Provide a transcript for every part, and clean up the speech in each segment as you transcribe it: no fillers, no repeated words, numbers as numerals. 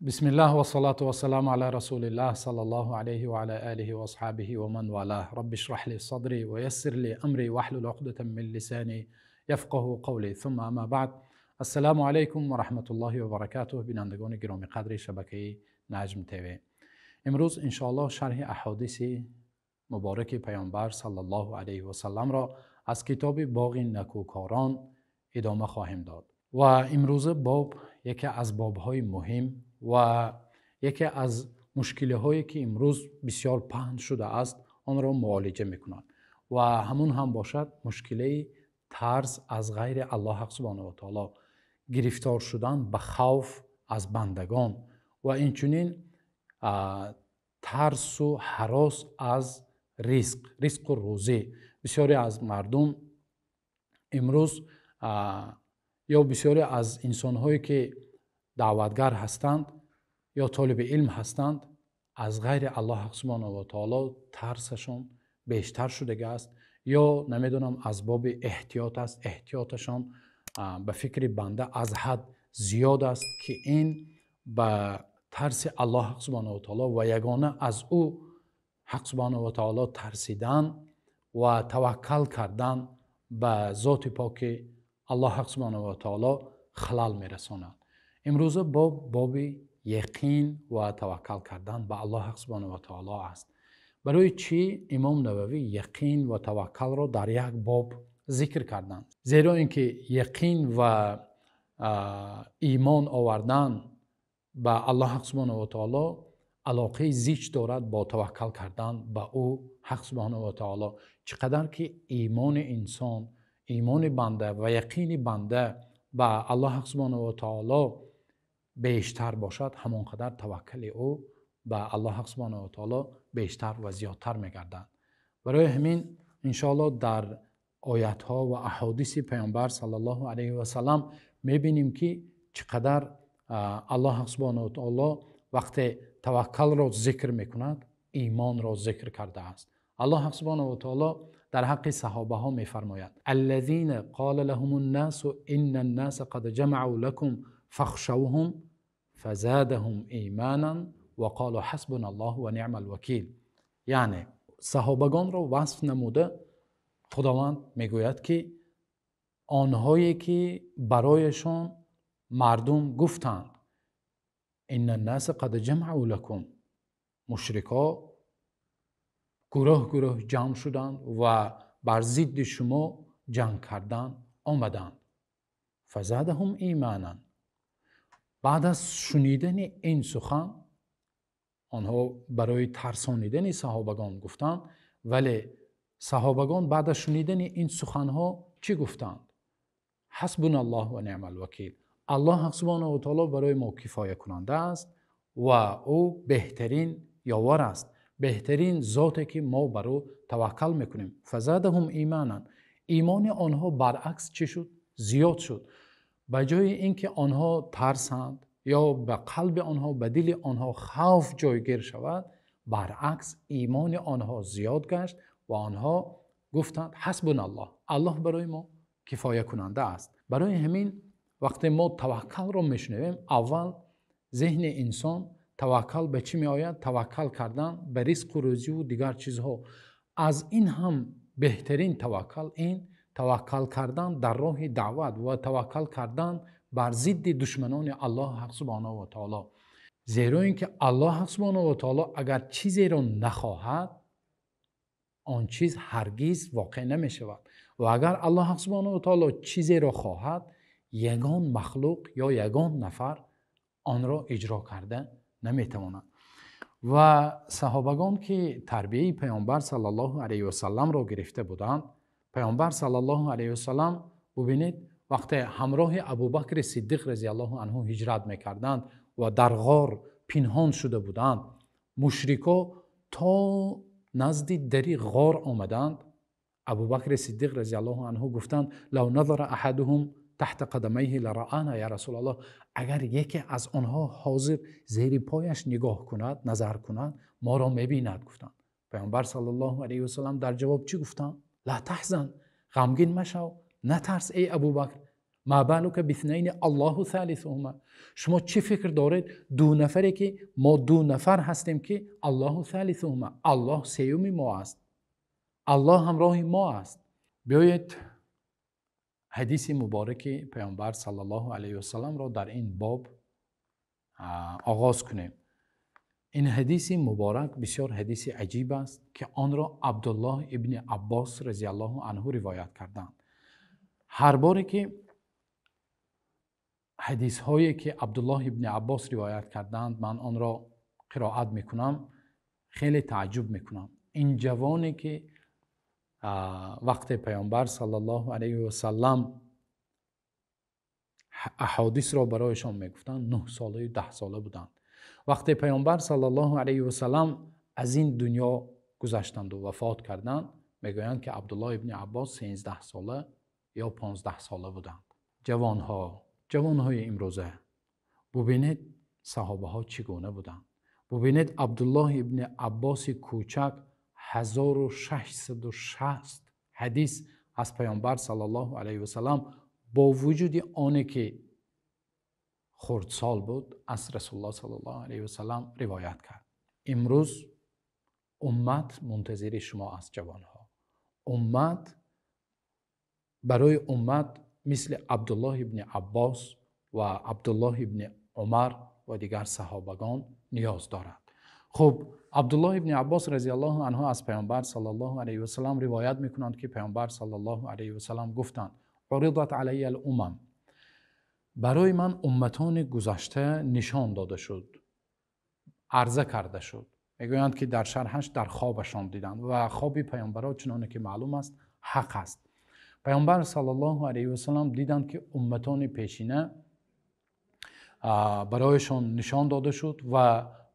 بسم الله والصلاة والسلام على رسول الله صلى الله عليه وعلى آله وأصحابه ومن والاه. رب اشرح لي صدري ويسر لي أمري واحلل عقدة من لساني يفقه قولي. ثم أما بعد. السلام علیکم و رحمت الله و برکاته. بینندگان گرامی قدر شبکه نجم تیوی، امروز انشاءالله شرح احادیث مبارک پیامبر صلی الله علیه و سلم را از کتاب باغ نکوکاران ادامه خواهیم داد و امروز باب یکی از بابهای مهم و یکی از مشکل‌هایی که امروز بسیار پهن شده است آن را معالجه میکند و همون هم باشد مشکلی ترس از غیر الله سبحانه و تعالی، گرفتار شدن به خوف از بندگان و اینچنین ترس و هراس از رزق و روزی. بسیاری از مردم امروز یا بسیاری از انسان‌هایی که دعوتگر هستند یا طالب علم هستند از غیر الله سبحانه و تعالی ترسشون بیشتر شده است یا نمیدونم از باب احتیاط است، احتیاطشان به فکر بنده از حد زیاد است که این به ترس الله سبحانه و تعالی و یگانه از او حق سبحانه و تعالی ترسیدن و توکل کردن به ذات پاک الله سبحانه و تعالی خلل میرساند. امروز باب یقین و توکل کردن به الله سبحانه و تعالی است. برای چی امام نووی یقین و توکل را در یک باب ذکر کردند؟ زیرا اینکه یقین و ایمان آوردن به الله سبحانه و تعالی علاقه زیچ دارد با توکل کردن به او حق سبحانه و تعالی. چقدر که ایمان انسان، ایمان بنده و یقین بنده به الله سبحانه و تعالی بیشتر باشد، همانقدر توکل او به الله سبحانه و تعالی بیشتر و زیادتر میگردد. برای همین انشاءالله در آیت ها و احادیث پیامبر صلی الله علیه و سلم میبینیم که چقدر الله سبحانه و تعالی وقتی توکل را ذکر میکند ایمان را ذکر کرده است. الله سبحانه و تعالی در حق صحابه ها میفرماید: الذین قال لهم الناس ان الناس قد جمعوا لكم فاخشوهم فزادهم ایمانا وقالوا حسبنا الله ونعم الوکیل. یعنی صحابگان را وصف نموده خداوند میگوید که آنهایی که برایشان مردم گفتند ان الناس قد جمعوا لكم، مشرکا گروه گروه جمع شدند و بر ضد شما جنگ کردن آمدند، فزادهم ایمانا. بعد از شنیدن این سخن آنها برای ترسانیدن صحابگان گفتند، ولی صحابگان بعد از شنیدن این سخنها چی گفتند؟ حسبنا الله و نعم الوکیل. الله سبحانه و تعالی برای ما کفایه کننده است و او بهترین یاور است، بهترین ذاتی که ما بر او توکل میکنیم. فزادهم ایمانا. ایمان آنها برعکس چی شد؟ زیاد شد. به جای اینکه آنها ترسند یا به قلب آنها، به دل آنها خوف جایگیر شود، برعکس ایمان آنها زیاد گشت و آنها گفتند حسبنا الله، الله برای ما کفایه کننده است. برای همین وقتی ما توکل را میشنویم اول ذهن انسان توکل به چی می آید؟ توکل کردن به رزق و روزی و دیگر چیزها. از این هم بهترین توکل این توکل کردن در راه دعوت و توکل کردن بر ضد دشمنان الله حق سبحانه و تعالی. زیرا اینکه الله حق سبحانه و تعالی اگر چیزی را نخواهد آن چیز هرگز واقع نمی شود و اگر الله حق سبحانه و تعالی چیزی را خواهد یگان مخلوق یا یگان نفر آن را اجرا کرده نمیتواند. و صحابگان که تربیه پیامبر صلی الله علیه و سلم را گرفته بودند، پیامبر صلی الله علیه و سلم ببینید وقتی همراه ابوبکر صدیق رضی الله عنه هجرت میکردند و در غار پنهان شده بودند، مشرکا تا نزد دری غار آمدند. ابوبکر صدیق رضی الله عنه گفتند لو نظر احدهم تحت قدمیه لرآنا یا رسول الله، اگر یکی از آنها حاضر زیر پایش نگاه کند، نظر کند، ما را میبیند. گفتند پیامبر صلی الله علیه و سلم در جواب چی گفتند؟ لا تحزن، غمگین مشو، نترس ای ابوبکر، Ма балука битhnayni Аллоҳу салисуҳума. Шумо чӣ фикр доред? Ду нафаре ки мо ду нафар ҳастем, ки Аллоҳу салисуҳума, Аллоҳ сеюми мо аст, Аллоҳ ҳамроҳи мо аст. Биёед ҳадиси мубораки Паёмбар саллаллоҳу алайҳи васалламро дар ин боб оғоз кунем. Ин ҳадиси муборак бисёр ҳадиси аҷиб аст, ки онро Абдуллоҳ ибни Аббос разияллоҳу анҳу ривоят карданд. Ҳар боре ки ҳадисҳое ки Абдуллоҳ ибни Аббос ривоят карданд, ман онро қироат мекунам, хеле тааҷҷуб мекунам. Ин ҷавоне ки вақте Паёмбар саллаллоҳу алайҳи васаллам аҳодисро барояшон мегуфтанд, 9 солаю 10 сола буданд. Вақте Паёмбар саллаллоҳу алайҳи васаллам аз ин дунё гузаштанду вафот карданд, мегӯянд ки Абдуллоҳ ибни Аббос 13 сола ё 15 сола буданд. Ҷавонҳо, ҷавонҳои имрӯза, бубинед саҳобаҳо чӣ гуна буданд. Бубинед, Абдуллоҳ ибни Аббоси кӯчак 1660 ҳадис аз Паёмбар саллаллоҳу алайҳи васаллам бо вуҷуди оне ки хурдсол буд, аз Расулуллоҳ саллаллоҳу алайҳи васаллам ривоят кард. Имрӯз уммат мунтазири шумо аст, ҷавонҳо. Уммат, барои уммат мисли Абдуллоҳ ибни Аббос ва Абдуллоҳ ибни Умар ва дигар саҳобагон ниёз дорад. Хуб, Абдуллоҳ ибни Аббос разияллоҳу анҳу аз Паёмбар саллаллоҳу алайҳи васаллам ривоят мекунанд, ки Паёмбар саллаллоҳу алайҳи васаллам гуфтанд: уридат алайя ал-умам, барои ман умматони гузашта нишон дода шуд, арза карда шуд. Мегӯянд ки дар шарҳаш дар хобашон диданд ва хоби паёмбарон чуноне ки маълум аст ҳақ аст. Паёмбар саллаллоҳу алайҳи васаллам диданд ки умматони пешина барояшон нишон дода шуд ва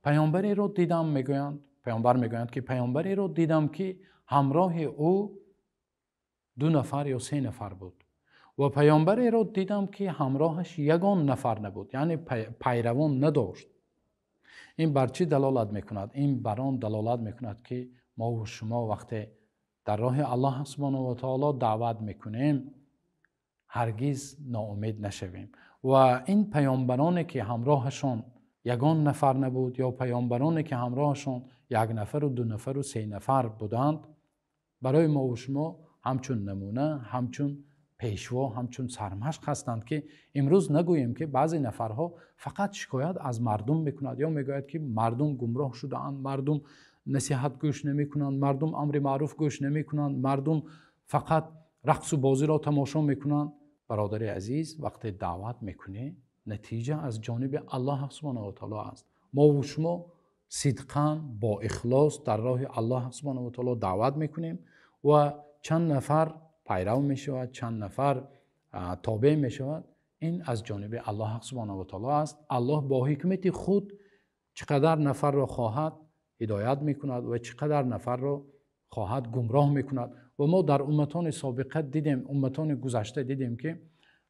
паёмбареро дидам, мегӯянд, паёмбар мегӯянд ки паёмбареро дидам ки ҳамроҳи ӯ 2 нафар ё 3 нафар буд ва паёмбареро дидам ки ҳамроҳаш ягон нафар набуд, яъне пайравон надошт. Ин бар чӣ далолат мекунад? Ин бар он далолат мекунад ки мо ва шумо вақте дар роҳи Аллоҳ субҳонаҳу ва таоло даъват мекунем, ҳаргиз ноумед нашавем. Ва ин паёмбароне ки ҳамроҳашон ягон нафар набуд ё паёмбароне ки ҳамроҳашон 1 нафару 2 нафару 3 нафар буданд, барои мо ва шумо ҳамчун намуна, ҳамчун пешво, ҳамчун сармашқ ҳастанд, ки имрӯз нагӯем ки баъзе нафарҳо фақат шикоят аз мардум мекунад ё мегӯяд ки мардум гумроҳ шудаанд, мардум насиҳат гӯш намекунанд, мардум амри маъруф гӯш намекунанд, мардум фақат рақсу бозиро тамошо мекунанд. Бародари азиз, вақте даъват мекунӣ, натиҷа аз ҷониби Аллоҳ субҳонаҳу ва таоло аст. Мо ва шумо сидқан бо ихлос дар роҳи Аллоҳ субҳонаҳу ва таоло даъват мекунем ва чанд нафар пайрав мешавад, чанд нафар тобеъ мешавад. Ин аз ҷониби Аллоҳ субҳонаҳу ва таоло аст. Аллоҳ бо ҳикмати худ чӣ қадар нафарро хоҳад ҳидоят мекунад ва чӣ қадар нафарро хоҳад гумроҳ мекунад. Ва мо дар умматони собиқа дидем, умматони гузашта дидем ки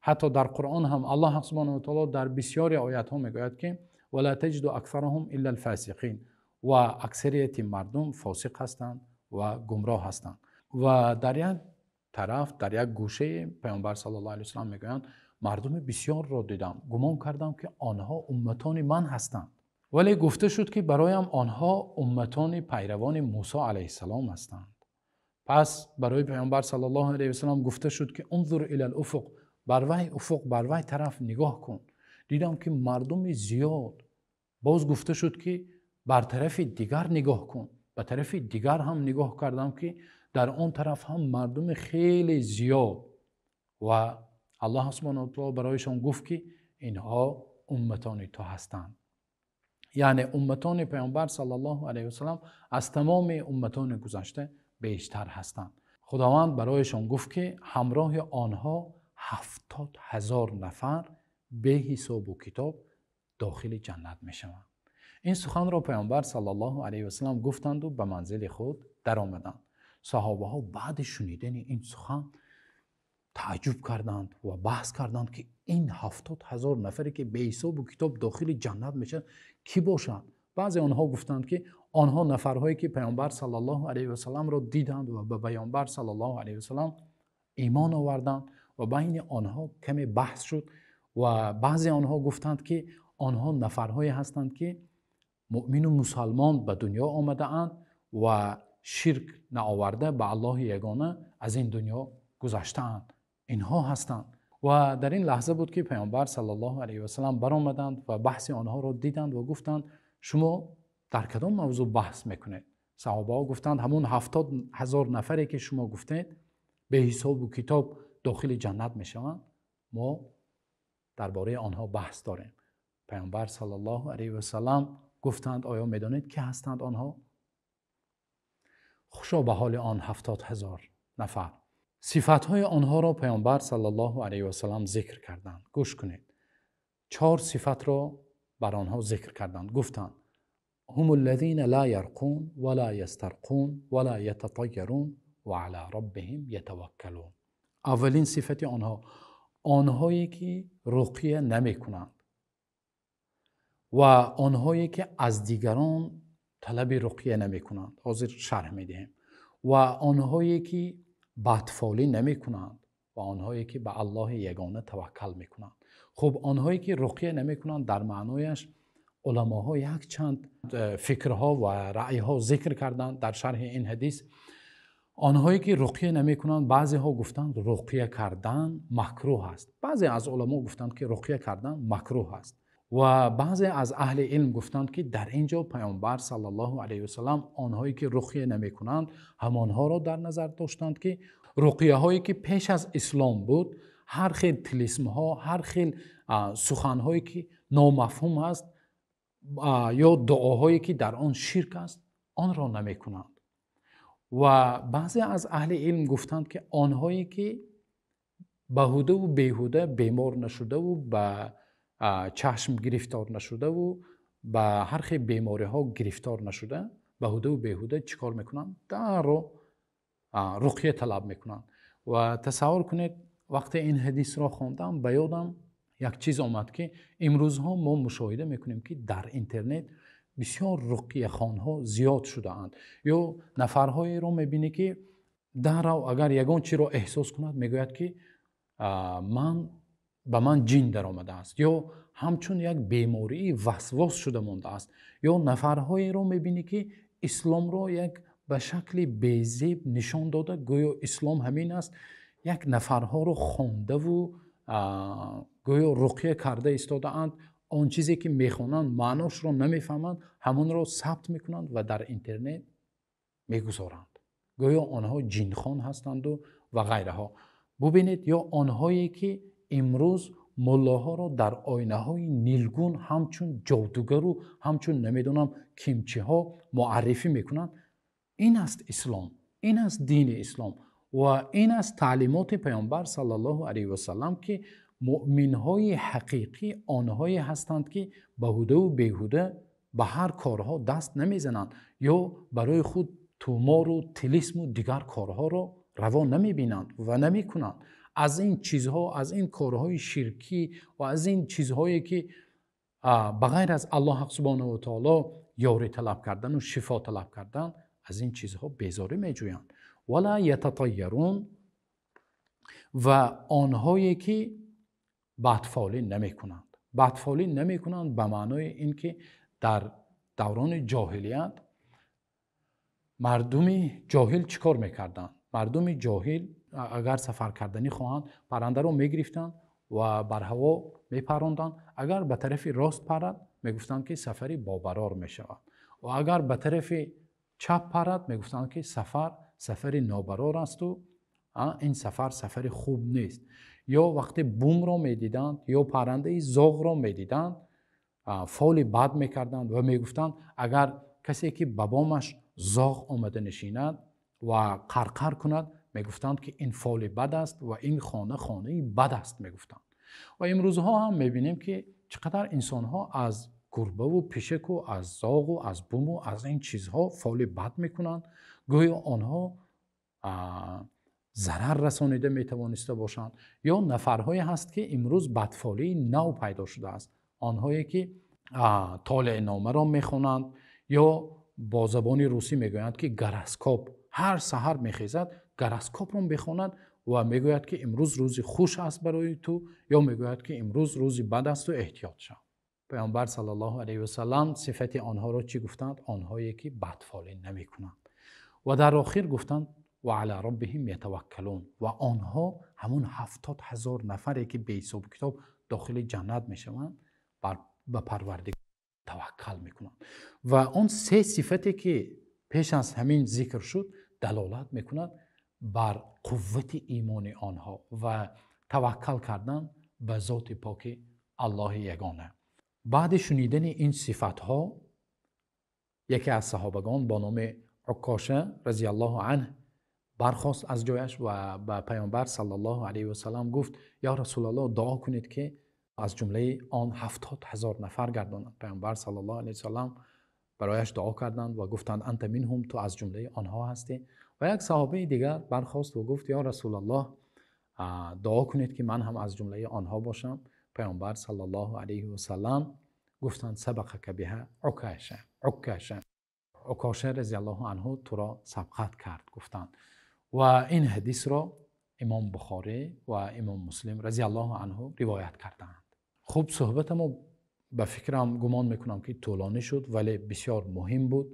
ҳатто дар Қуръон ҳам Аллоҳ субҳонаҳу ва таоло дар бисёри оятҳо мегӯяд ки вала таҷиду аксараҳум илла алфасиқин, ва аксарияти мардум фосиқ ҳастанд ва гумроҳ ҳастанд. Ва дар як тараф, дар як гӯшаи Паёмбар саллаллоҳу алайҳи васаллам мегӯянд мардуми бисёрро дидам, гумон кардам ки онҳо умматони ман ҳастанд, вале гуфта шуд ки бароям онҳо умматони пайравони Мусо алайҳиссалом ҳастанд. Пас барои Паёмбар саллаллоҳу алайҳи васаллам гуфта шуд ки унзур илал уфуқ, бар вай уфуқ, бар вай тараф нигоҳ кун. Дидам ки мардуми зиёд. Боз гуфта шуд ки бар тарафи дигар нигоҳ кун. Ба тарафи дигар ҳам нигоҳ кардам ки дар он тараф ҳам мардуми хеле зиёд. Ва Аллоҳ субҳонаҳу ва таоло барояшон гуфт ки инҳо умматони ту ҳастанд. Яъне умматони Паёмбар саллаллоҳу алайҳи васаллам аз тамоми умматони гузашта бештар ҳастанд. Худованд барояшон гуфт ки ҳамроҳи онҳо 70,000 нафар беҳисобу китоб дохили ҷаннат мешаванд. Ин суханро Паёмбар саллаллоҳу алайҳи васаллам гуфтанду ба манзили худ даромаданд. Саҳобаҳо баъди шунидани ин сухан тааҷҷуб карданд ва баҳс карданд ки ин 70,000 нафаре ки беҳисобу китоб дохили ҷаннат мешаванд кӣ бошанд? Баъзе онҳо гуфтанд ки онҳо нафарҳое ки Паёмбар саллаллоҳу алайҳи васалламро диданд ва ба Паёмбар саллаллоҳу алайҳи васаллам имон оварданд Ва байни онҳо каме баҳс шуд ва баъзе онҳо гуфтанд, ки онҳо нафарҳое ҳастанд, ки мӯъмин ва мусулмон ба дунё омадаанд ва ширк наоварда ба Аллоҳи ягона аз ин дунё гузаштаанд. Инҳо ҳастанд. Ва дар ин лаҳза буд, ки Паёмбар саллаллоҳу алайҳи васаллам баромаданд ва баҳси онҳоро диданд ва гуфтанд: шумо дар кадом мавзӯъ баҳс мекунед? Саҳобаҳо гуфтанд: ҳамон 70,000 нафаре, ки шумо гуфтед бе ҳисобу китоб дохили ҷаннат мешаванд, мо дар бораи онҳо баҳс дорем. Паёмбар саллаллоҳу алайҳи васаллам гуфтанд: оё медонед ки ҳастанд онҳо? Хушо ба ҳоли он 70,000 нафар. Сифатҳои онҳоро Паёмбар саллаллоҳу алайҳи васаллам зикр карданд. Гӯш кунед. 4 сифатро бар онҳо зикр карданд. Гуфтанд: هم الذين لا يرقون ولا يسترقون ولا يتطيرون وعلى ربهم يتوكلون. اولین صفت آنها، آنهایی که رقیه نمیکنند و آنهایی که از دیگران طلب رقیه نمیکنند، حاضر شرح میدهیم، و آنهایی که بدفالی نمیکنند و آنهایی که به الله یگانه توکل میکنند. خب آنهایی که رقیه نمیکنند در معنایش علماها یک چند فکرها و رأیها ذکر کردند در شرح این حدیث. آنهایی که رقیه نمیکنند، بعضی ها گفتند رقیه کردن مکروه است. بعضی از علما گفتند که رقیه کردن مکروه است و بعضی از اهل علم گفتند که در اینجا پیامبر صلی الله علیه و سلم آنهایی که رقیه نمیکنند همانها را در نظر داشتند که رقیه هایی که پیش از اسلام بود، هر خیل طلسم ها، هر خیل سخن هایی که نامفهوم است یا دعاهایی که در آن شرک است، آن را نمیکنند. و بعضی از اهل علم گفتند که آنهایی که بهوده و بیهوده بیمار نشده و به چشم گرفتار نشده و به هر خیل بیماری ها گرفتار نشده، بهوده و بیهوده چیکار میکنند؟ در رو رقیه طلب میکنند. و تصور کنید وقتی این حدیث را خواندم به یادم یک چیز آمد که امروزها ما مشاهده میکنیم که در اینترنت بسیار رقیه خوانها زیاد شده‌اند. یا نفرهایی رو میبینی که در اگر یگان چی رو احساس کند میگوید که من به من جین در آمده است، یا همچون یک بیماری وسواس شده مانده است. یا نفرهایی رو میبینی که اسلام رو یک به شکل بیزیب نشان داده، گویا اسلام همین است. یک نفرها رو خوانده و گویا رقیه کرده ایستاده اند. آن چیزی که میخوانند معناش رو نمیفهمند، همون رو ثبت میکنند و در اینترنت میگذارند، گویا آنها جینخوان هستند و غیره ها. ببینید، یا آنهایی که امروز ملاها رو در آینه های نیلگون همچون جادوگر و همچون نمیدونم کیمچی ها معرفی میکنند. این است اسلام، این است دین اسلام و این است تعلیمات پیامبر صلی الله علیه و سلم که مؤمن‌های حقیقی آنهایی هستند که بهوده و بیهوده به هر کارها دست نمیزنند یا برای خود تومار و طلسم و دیگر کارها را روا نمیبینند و نمیکنند. از این چیزها، از این کارهای شرکی و از این چیزهایی که بغیر از الله سبحانه و تعالی یاری طلب کردن و شفا طلب کردن، از این چیزها بیزاری میجویند. ولا یتطیرون، و آنهایی که بدفالی نمیکنند. بدفالی نمیکنند به معنای اینکه در دوران جاهلیت مردم جاهل چیکار میکردند؟ مردم جاهل اگر سفر کردنی خواهند پرنده رو میگرفتند و بر هوا میپراندند. اگر به طرف راست پرد میگفتند که سفری بابرار میشود، و اگر به طرف چپ پرد میگفتند که سفر سفری نابرار است و این سفر سفر خوب نیست. یا وقتی بوم را میدیدند یا پرنده زاغ را میدیدند فال بد میکردند و میگفتند اگر کسی که به بامش زاغ آمده نشیند و قرقر کند، میگفتند که این فال بد است و این خانه خانه بد است میگفتند. و امروزها هم میبینیم که چقدر انسانها از گربه و پشک و از زاغ و از بوم و از این چیزها فال بد میکنند، گویا آنها ضرر رسانیده میتوانسته باشند. یا نفرهایی هست که امروز بدفالی نو پیدا شده است، آنهایی که طالع نامه را میخوانند یا با زبان روسی میگویند که گرسکوپ، هر سحر میخیزد گرسکوپ را میخواند ва мегӯяд, ки имрӯз рӯзи хуш аст барои ту, ё мегӯяд, ки имрӯз рӯзи бад аст ва эҳтиёт шав. Паёмбар саллаллоҳу алайҳи васаллам сифати онҳоро чӣ гуфтанд? Онҳое ки бадфолӣ намекунанд. Ва дар охир гуфтанд: ва ала роббиҳим ятаваккалун. Ва онҳо ҳамон 70 ҳазор нафаре ки бе ҳисобу китоб дохили ҷаннат мешаванд, ба Парвардигор таваккал мекунанд. Ва он се сифате ки пеш аз ҳамин зикр шуд, далолат мекунад бар қуввати имони онҳо ва таваккал кардан ба зоти поки Аллоҳи ягона. Баъди шунидани ин сифатҳо яке аз саҳобагон бо номи Укоша разияллоҳу анҳу бархост аз ҷояш ва ба Паёмбар саллаллоҳу алайҳи васаллам гуфт: ё Расулуллоҳ, дуо кунед, ки аз ҷумлаи он 70 ҳазор нафар гардонад. Паёмбар саллаллоҳу алайҳи васаллам барояш дуо карданд ва гуфтанд: анта минҳум, ту аз ҷумлаи онҳо ҳастӣ. Ва як саҳобаи дигар бархост ва гуфт: ё Расулуллоҳ, дуо кунед, ки ман ҳам аз ҷумлаи онҳо бошам. Паёмбар саллаллоҳу алайҳи васаллам гуфтанд: сабақака биҳа Укоша, Укоша, Укоша разияллоҳу анҳу туро сабқат кард, гуфтанд. Ва ин ҳадисро имом Бухорӣ ва имом Муслим разияллоҳу анҳу ривоят кардаанд. Хуб, суҳбатамо ба фикрам гумон мекунам, ки тӯлонӣ шуд, вале бисёр муҳим буд.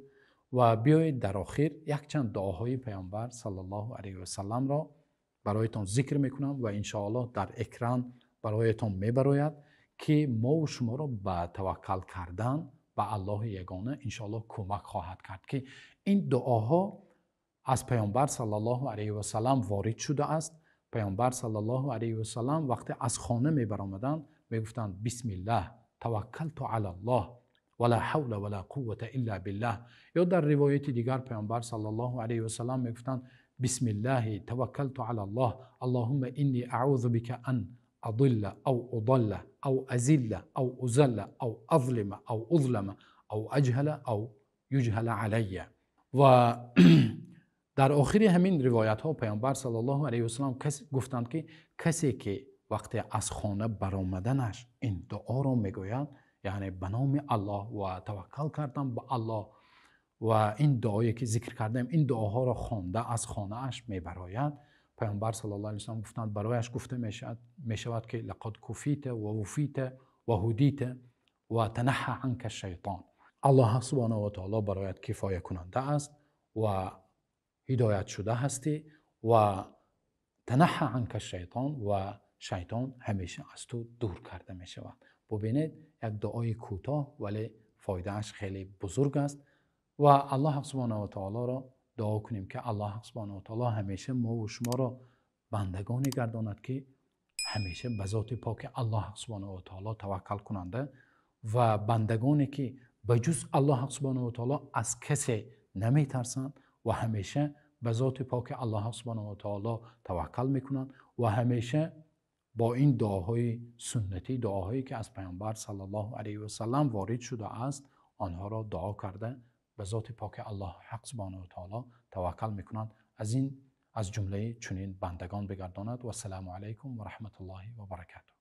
Ва биёед дар охир якчанд дуоҳои Паёмбар саллаллоҳу алайҳи васалламро бароятон зикр мекунам ва иншоаллоҳ дар экран бароятон мебарояд, ки мо ва шуморо ба таваккал кардан ба Аллоҳи ягона иншоаллоҳ кӯмак хоҳад кард, ки ин дуоҳо аз Паёмбар саллаллоҳу алайҳи васаллам ворид шудааст. Паёмбар саллаллоҳу алайҳи васаллам вақте аз хона мебаромаданд, мегуфтанд: бисмиллаҳ таваккалту алаллоҳ ва ла ҳавла ва ла қуввата илла биллаҳ. Ё дар ривояти дигар Паёмбар саллаллоҳу алайҳи васаллам мегуфтанд: бисмиллаҳи таваккалту алаллоҳ аллоҳумма инни аъузу бика ан адилла ав удалла ав азилла ав узалла ав азлима ав узлама ав аҷҳала ав юҷҳала алайя. Ва дар охири ҳамин ривоятҳо Паёмбар саллаллоҳу алайҳи васаллам гуфтанд, ки касе ки вақте аз хона баромаданаш ин дуоро мегӯяд, яъне ба номи Аллоҳ ва таваккал кардан ба Аллоҳ ва ин дуое ки зикр кардем, ин дуоҳоро хонда аз хонааш мебарояд, Паёмбар саллаллоҳу алайҳи васаллам гуфтанд, барояш гуфта мешавад, ки лақад куфита ва вуфита ва ҳудита ва танаҳҳа анка шайтон. Аллоҳ субҳонаҳу ва таъоло бароят кифоя кунанда аст ва ҳидоят шуда ҳастӣ ва танаҳҳа анка шайтон, ва шайтон ҳамеша аз ту дур карда мешавад. Бубинед, як дуои кӯтоҳ, вале фоидааш хеле бузург аст. Ва Аллоҳ субҳонаҳу ва таъолоро дуо кунем, ки Аллоҳ субҳонаҳу ва таъоло ҳамеша мо ва шуморо бандагоне гардонад, ки ҳамеша ба зоти поки Аллоҳ субҳонаҳу ва таъоло таваккал кунанда ва бандагоне ки ба ҷуз Аллоҳ субҳонаҳу ва таъоло аз касе наметарсанд ва ҳамеша ба зоти поки Аллоҳ субҳонаҳу ва таъоло таваккал мекунанд ва ҳамеша бо ин дуоҳои суннатӣ, дуоҳое ки аз Паёмбар саллаллоҳу алайҳи васаллам ворид шудааст, онҳоро дуо карда ба зоти поки Аллоҳ ҳақ субҳонаҳу ва таъоло таваккал мекунанд. Аз ин аз ҷумлаи чунин бандагон бигардонад. Вассалому алайкум ва раҳматуллоҳи ва баракатуҳ.